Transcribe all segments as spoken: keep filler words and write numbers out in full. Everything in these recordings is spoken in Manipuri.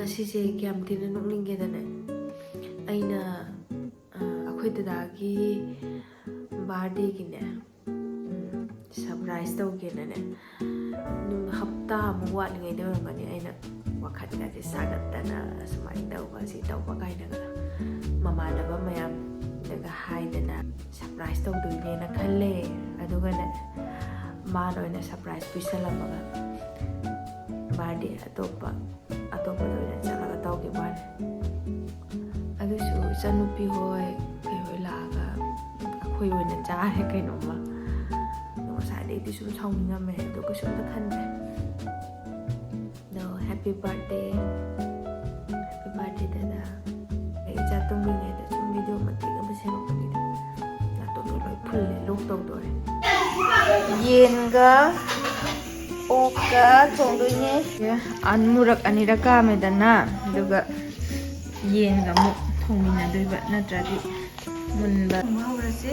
ꯁꯤꯁꯦ ꯀꯌꯥꯝ ꯊꯤꯅ ꯅꯣꯛꯅꯤꯡꯒꯦꯗꯅꯦ, ꯑꯩꯅ, ꯑ, ꯑꯩꯈꯣꯏ ꯗꯗꯥꯒꯤ ꯕꯥꯔꯗꯦꯒꯤꯅꯦ, ꯎꯝ, ꯁꯔꯄ꯭ꯔꯥꯏꯖ ꯇꯧꯒꯦꯅꯅꯦ, ꯅꯨꯃꯤꯠ ꯍꯞꯇꯥ ꯑꯃꯨꯛ ꯋꯥꯠꯂꯤꯉꯩꯗ ꯑꯣꯏꯔꯝꯒꯅꯤ, ꯑꯩꯅ ꯋꯥꯈꯜꯒꯁꯦ ꯁꯥꯒꯠꯇꯅ, ꯁꯨꯃꯥꯏꯅ ꯇꯧꯕ, ꯁꯤ ꯇꯧꯕ ꯀꯥꯏꯅꯒ ꯃꯃꯥꯟꯅꯕ ꯃꯌꯥꯝꯗꯒ ꯍꯥꯏꯗꯅ ꯁꯔꯄ꯭ꯔꯥꯏꯖ ꯇꯧꯗꯣꯏꯅꯦꯅ ꯈꯜꯂꯦ꯫ ꯑꯗꯨꯒꯅꯦ, ꯃꯥꯅ ꯑꯣꯏꯅ ꯁꯔꯄ꯭ꯔꯥꯏꯖ ꯄꯤꯁꯜꯂꯝꯃꯒ ꯕꯥꯔꯗꯦ ꯑꯇꯣꯞꯄ ꯑꯇꯣꯞꯄꯗ ꯑꯣꯏꯅ ꯆꯠꯂꯒ ꯇꯧꯈꯤꯕ ꯋꯥꯅꯤ꯫ ꯑꯗꯨꯁꯨ ꯏꯆꯟꯅꯨꯄꯤ ꯍꯣꯏ ꯀꯩ ꯍꯣꯏ ꯂꯥꯛꯑꯒ ꯑꯩꯈꯣꯏ ꯑꯣꯏꯅ ꯆꯥꯔꯦ ꯀꯩꯅꯣꯝꯃ꯫ ꯑꯗꯣ ꯉꯁꯥꯏꯗꯩꯗꯤ ꯁꯨꯝ ꯁꯥꯎꯅꯤꯡꯉꯝꯃꯦ, ꯑꯗꯣ ꯀꯩꯁꯨꯝꯇ ꯈꯟꯗ꯭ꯔꯦ꯫ ꯑꯗꯣ happy birthday, happy birthday ꯗꯗꯥ꯫ ꯑꯩ ꯏꯆꯥ ꯇꯨꯝꯃꯤꯉꯩꯗ ꯁꯨꯝ ꯚꯤꯗꯤꯑꯣ ꯃꯇꯦꯛ ꯑꯃ ꯁꯦꯝꯃꯛꯄꯅꯤꯗ꯫ ꯅꯥꯇꯣꯟꯒ ꯂꯣꯏ ꯐꯨꯜꯂꯦ, ꯂꯣꯛ ꯇꯧꯗꯣꯔꯦ꯫ ꯌꯦꯟꯒ ꯑꯣꯛꯀ ꯊꯣꯡꯗꯣꯏꯅꯦ꯫ ꯑꯃꯨꯔꯛ ꯑꯅꯤꯔꯛ ꯀꯥꯝꯃꯦꯗꯅ, ꯑꯗꯨꯒ ꯌꯦꯟꯒ ꯑꯃꯨꯛ ꯊꯣꯡꯃꯤꯟꯅꯗꯣꯏꯕ, ꯅꯠꯇ꯭ꯔꯗꯤ ꯃꯨꯟꯕ꯫ ꯊꯣꯡꯕ ꯍꯧꯔꯁꯤ꯫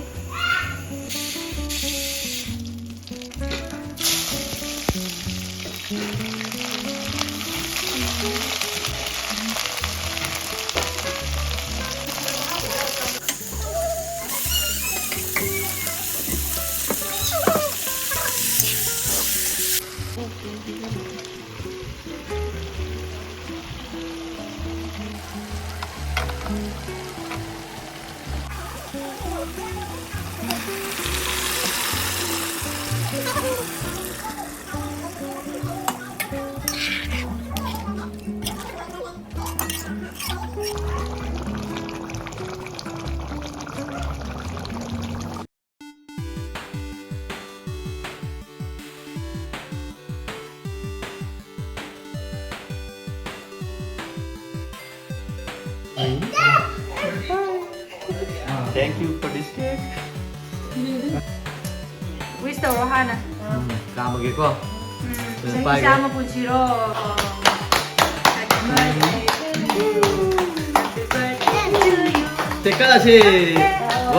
Thank you for this cake. Wish ꯇꯧꯔꯣ ꯍꯥꯟꯅ꯫ ꯎꯝ, ꯀꯥꯝꯃꯒꯦꯀꯣ꯫ ꯎꯝ, ꯆꯍꯤ ꯄꯥꯏꯒꯦ꯫ ꯆꯥꯝꯃ ꯄꯨꯟꯁꯤꯔꯣ꯫ Happy birthday to you. Happy birthday to you. ꯇꯦꯛꯀꯥꯁꯦ꯫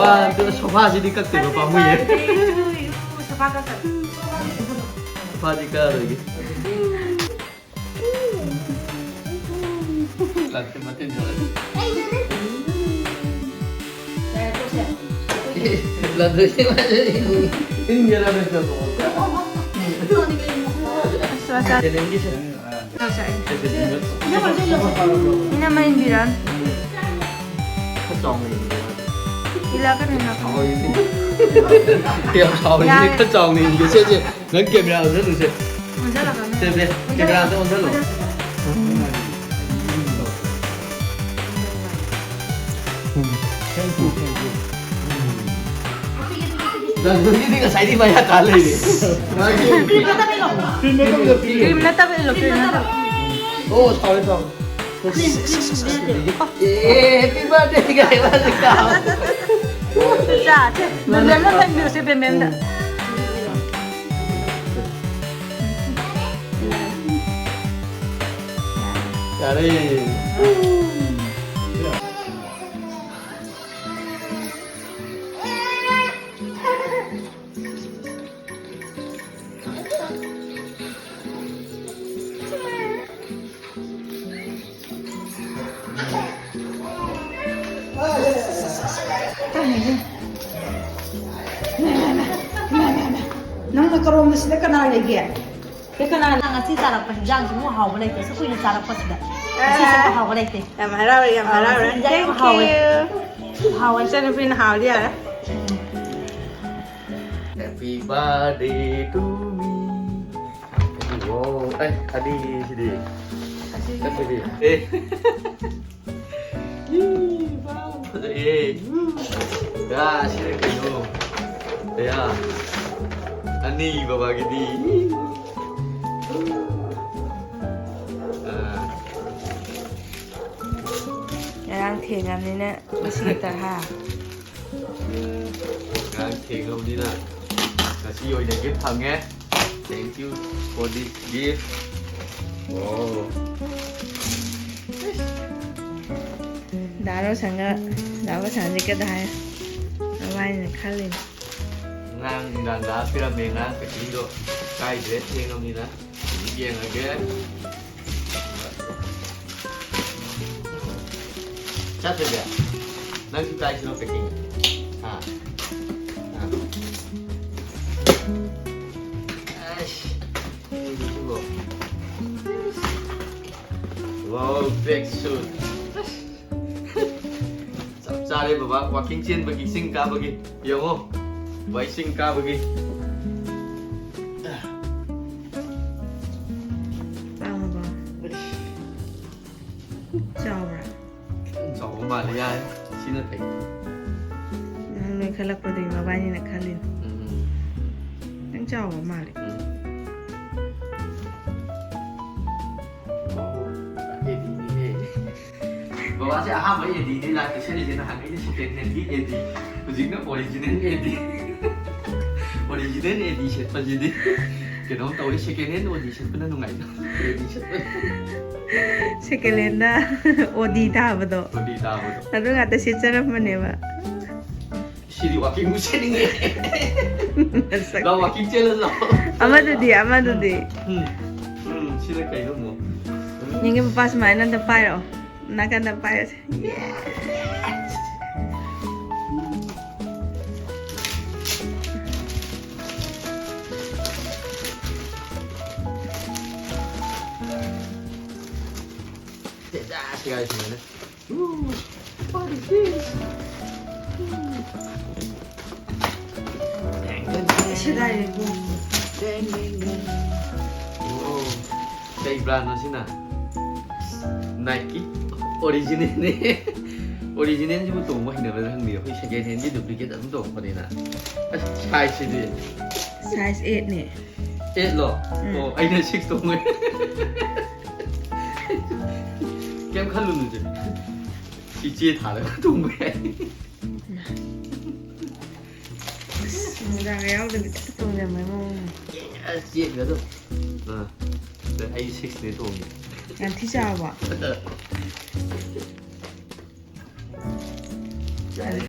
One, two, ꯁꯣꯐꯥꯁꯤꯗꯤ ꯀꯛꯇꯣꯏꯕ ꯄꯥꯝꯃꯨꯏꯌꯦ꯫ Happy birthday to you. Sofa ꯀꯛꯀꯅꯨ꯫ ꯁꯣꯐꯥꯗꯤ ꯀꯛꯑꯔꯣꯏꯒꯦ꯫ ꯂꯥꯛꯇꯦ, ꯃꯇꯤꯟ ꯊꯣꯛꯂꯛꯑꯦ꯫ ꯂꯥꯛꯇꯣꯏꯁꯦ ꯃꯥꯁꯦ ꯏꯪꯉꯦ, ꯂꯥꯛꯇꯣꯏꯁꯦ꯫ ꯑꯁ, ꯃꯆꯥ꯫ ꯆꯦꯅꯦꯜꯒꯤꯁꯦ꯫ ꯏꯅꯝꯃ ꯏꯟꯕꯤꯔꯛꯑꯣ꯫ ꯈꯔ ꯆꯥꯎꯅ ꯏꯟꯕꯤꯔꯛꯑꯣ꯫ ꯏꯜꯂꯛꯀꯅꯤ, ꯏꯜꯂꯛꯀꯅꯤ꯫ ꯌꯥꯝ ꯁꯥꯎꯔꯤꯁꯦ, ꯌꯥꯔꯦ꯫ ꯈꯔ ꯆꯥꯎꯅ ꯏꯟꯒꯦ꯫ ꯁꯦ, ꯁꯦ, ꯅꯪ ꯀꯦꯃꯦꯔꯥ ꯑꯣꯟꯁꯤꯜꯂꯨꯁꯦ꯫ ꯑꯣꯟꯁꯤꯜꯂꯛꯀꯅꯤ꯫ ꯁꯦ, ꯁꯦ, ꯀꯦꯃꯦꯔꯥꯗ ꯑꯣꯟꯁꯤꯜꯂꯣ꯫ ꯎꯝ꯫ ꯔꯟꯖꯟꯒꯤꯗꯤ ꯉꯁꯥꯏꯗꯤ ꯃꯌꯥ ꯀꯥ ꯂꯩꯔꯦ꯫ ꯃꯥꯒꯤ ꯀ꯭ꯔꯤꯝ ꯅꯠꯇꯕ ꯏꯜꯂꯣ, ꯀ꯭ꯔꯤꯝ ꯅꯠꯇꯕ꯫ ꯑꯣ, ꯁꯥꯎꯔꯦ, ꯁꯥꯎꯔꯦ꯫ ꯑꯦ, happy birthday ꯀꯥꯏ ꯃꯥꯁꯦ ꯀꯥꯎ꯫ ꯆꯥ, ꯁꯦ, ꯕꯦꯝꯕꯦꯝꯅ ꯂꯩꯕꯤꯔꯣ, ꯁꯦ, ꯕꯦꯝꯕꯦꯝꯗ꯫ ꯌꯥꯔꯦ꯫ ꯅꯪꯅ ꯀꯔꯣꯝꯗ ꯁꯤꯗ ꯀꯅꯥ ꯂꯩꯒꯦ? ꯁꯤ ꯀꯅꯥ? ꯉꯁꯤ ꯆꯥꯔꯛꯄ ꯍꯤꯟꯖꯥꯡꯁꯤꯃꯨꯛ ꯍꯥꯎꯕ ꯂꯩꯇꯦ꯫ ꯑꯁꯨꯛ ꯀꯨꯏꯅ ꯆꯥꯔꯛꯄꯁꯤꯗ ꯉꯁꯤ ꯆꯥꯔꯛꯄ ꯍꯥꯎꯕ ꯂꯩꯇꯦ꯫ ꯌꯥꯝ ꯍꯔꯥꯎꯔꯦ, ꯌꯥꯝ ꯑꯥ, ꯍꯔꯥꯎꯔꯦ꯫ ꯉꯁꯤ ꯍꯤꯟꯖꯥꯡ ꯌꯥꯝ Thank ꯍꯥꯎꯋꯦ꯫ You꯫ ꯍꯥꯎꯋꯦ꯫ ꯏꯆꯟꯅꯨꯄꯤꯅ ꯍꯥꯎꯔꯗꯤ ꯌꯥꯔꯦ꯫ Happy birthday to me. ꯑꯣ, ꯑꯩ ꯑꯅꯤ ꯁꯤꯗꯤ꯫ ꯑꯁꯤꯗꯤ꯫ ꯑꯁꯤꯗꯤ꯫ ꯑꯦ꯫ ꯌꯤ, ꯋꯥꯎ, ꯐꯖꯩꯌꯦ꯫ ꯌꯥ, ꯁꯤꯅ ꯀꯩꯅꯣ? ꯀꯌꯥ? ꯑꯅꯤ ꯕꯕꯥꯒꯤꯗꯤ꯫ ꯑꯥ꯫ ꯉꯔꯥꯡ ꯊꯦꯡꯉꯕꯅꯤꯅ ꯉꯁꯤ ꯈꯛꯇ, ꯍꯥ? ꯉꯔꯥꯡ ꯊꯦꯡꯉꯕꯅꯤꯅ ꯉꯁꯤ ꯑꯣꯏꯅ gift ꯐꯪꯉꯦ꯫ Thank you for this gift. Wow. ꯗꯥ ꯔꯣꯁꯟꯒ ꯗꯥ ꯔꯣꯁꯟꯁꯦ ꯀꯩꯗ ꯍꯥꯏ? ꯃꯕꯥꯅꯤꯅ ꯈꯜꯂꯤꯅꯦ꯫ ꯉꯔꯥꯡ ꯅꯨꯡꯗꯥꯡ ꯂꯥꯛꯑ ꯄꯤꯔꯝꯃꯦ, ꯉꯔꯥꯡ packing ꯗꯣ ꯀꯥꯏꯗ꯭ꯔꯦ, ꯊꯦꯡꯉꯕꯅꯤꯅ꯫ ꯍꯧꯖꯤꯛ ꯌꯦꯡꯉꯒꯦ꯫ ꯆꯠꯇ꯭ꯔꯗꯤ? ꯅꯪꯁꯨ ꯀꯥꯏꯁꯤꯅꯣ packing? ꯍꯥ? ꯍꯥ? ꯑꯩꯁ, ꯑꯩꯗꯤ ꯁꯤꯕꯣ꯫ Wow, track suit. ꯆꯞ ꯆꯥꯔꯦ ꯕꯕꯥ, walking ꯆꯦꯟꯕꯒꯤ, ꯆꯤꯡ ꯀꯥꯕꯒꯤ꯫ ꯌꯦꯡꯉꯣ, ꯕꯥꯏ, ꯆꯤꯡ ꯀꯥꯕꯒꯤ꯫ ꯆꯥꯎꯔꯕ? ꯆꯥꯎꯕ꯭ꯔꯥ? ꯈꯤꯇꯪ ꯆꯥꯎꯕ ꯃꯥꯜꯂꯦ, ꯌꯥꯔꯦ꯫ ꯁꯤꯅ ꯐꯩ꯫ ꯅꯪ ꯅꯣꯏꯈꯠꯂꯛꯄꯗꯨꯒꯤ ꯃꯕꯥꯅꯤꯅ ꯈꯜꯂꯤꯅꯦ꯫ ꯎꯝ꯫ ꯅꯪ ꯆꯥꯎꯕ ꯃꯥꯜꯂꯦ꯫ ꯎꯝ꯫ ꯑꯦꯗꯤꯅꯤꯍꯦ꯫ ꯕꯕꯥꯁꯦ ꯑꯍꯥꯟꯕ ꯑꯦꯗꯤꯅꯦ ꯂꯥꯏ ꯄꯤꯁꯜꯂꯤꯁꯦ, ꯅꯍꯥꯟ ꯑꯩꯅ second handꯒꯤ ꯑꯦꯗꯤ, ꯍꯧꯖꯤꯛꯅ original ꯑꯦꯗꯤ꯫ Original ꯑꯦꯗꯤ ꯁꯦꯠꯄꯁꯤꯗꯤ ꯀꯩꯅꯣꯝ ꯇꯧꯋꯦ, second hand ꯑꯣꯗꯤ ꯁꯦꯠꯄꯅ ꯅꯨꯡꯉꯥꯏꯗ꯫ ꯑꯦꯗꯤ ꯁꯦꯠꯄ꯫ Second handꯗ ꯑꯣꯗꯤ ꯇꯥꯕꯗꯣ꯫ ꯑꯣꯗꯤ ꯇꯥꯕꯗꯣ꯫ ꯑꯗꯨ ꯉꯥꯛꯇ ꯁꯦꯠꯆꯔꯝꯕꯅꯦꯕ꯫ ꯁꯤꯗꯤ walkingꯕꯨ ꯆꯦꯟꯅꯤꯡꯉꯦ꯫ ꯃꯁꯛ꯫ ꯂꯥꯎ, walking ꯆꯦꯜꯂꯁꯤ ꯂꯥꯎ꯫ ꯑꯃꯗꯨꯗꯤ, ꯑꯃꯗꯨꯗꯤ꯫ ꯎꯝ, ꯎꯝ, ꯁꯤꯅ ꯀꯩꯅꯣ ꯑꯃꯨꯛ? ꯌꯦꯡꯒꯦ, ꯄꯄꯥ, ꯁꯨꯃꯥꯏꯅ ꯑꯝꯇ ꯄꯥꯏꯔꯛꯑꯣ꯫ ꯅꯥꯀꯟꯗ ꯄꯥꯏꯔꯁꯦ꯫ ꯁꯦ, ꯁꯦ, ꯁꯦ, ꯁꯦ, ꯁꯦ꯫ Ooh, what is this? Ooh. ꯁꯦꯒꯥꯏꯔꯦꯀꯣ꯫ Dang, dang, dang. Oh, ꯀꯩ brandꯅꯣ ꯁꯤꯅ? Nike originalꯅꯦ꯫ Originalꯁꯤꯕꯨ ꯇꯣꯡꯕ ꯍꯩꯅꯕ꯭ꯔꯥ ꯈꯪꯗꯦ꯫ ꯑꯩꯈꯣꯏ second handꯒꯤ duplicate ꯑꯗꯨꯝ ꯇꯣꯡꯕꯅꯤꯅ꯫ ꯑꯁ, sizeꯁꯤꯗꯤ? Size eightꯅꯦ꯫ Eightꯂꯣ? ꯎꯝ꯫ ꯑꯣ, ꯑꯩꯅ six ꯇꯣꯡꯉꯦ꯫ ꯀꯩꯝ ꯈꯜꯂꯨꯅꯨꯁꯦ꯫ ꯁꯤ ꯆꯦ ꯊꯥꯔꯒ ꯇꯣꯡꯕ ꯌꯥꯏ꯫ ꯑꯁ, ꯃꯣꯖꯥꯒ ꯌꯥꯎꯗꯕꯤ ꯇꯣꯡꯖꯕꯩ ꯃꯑꯣꯡꯅꯤ꯫ ꯑꯁ, ꯆꯦꯟꯒꯗꯧ꯫ ꯑꯥ, ꯑꯩ sixꯅꯦ ꯇꯣꯡꯉꯤ꯫ ꯌꯥꯝ ꯊꯤ ꯆꯥꯎꯕ꯫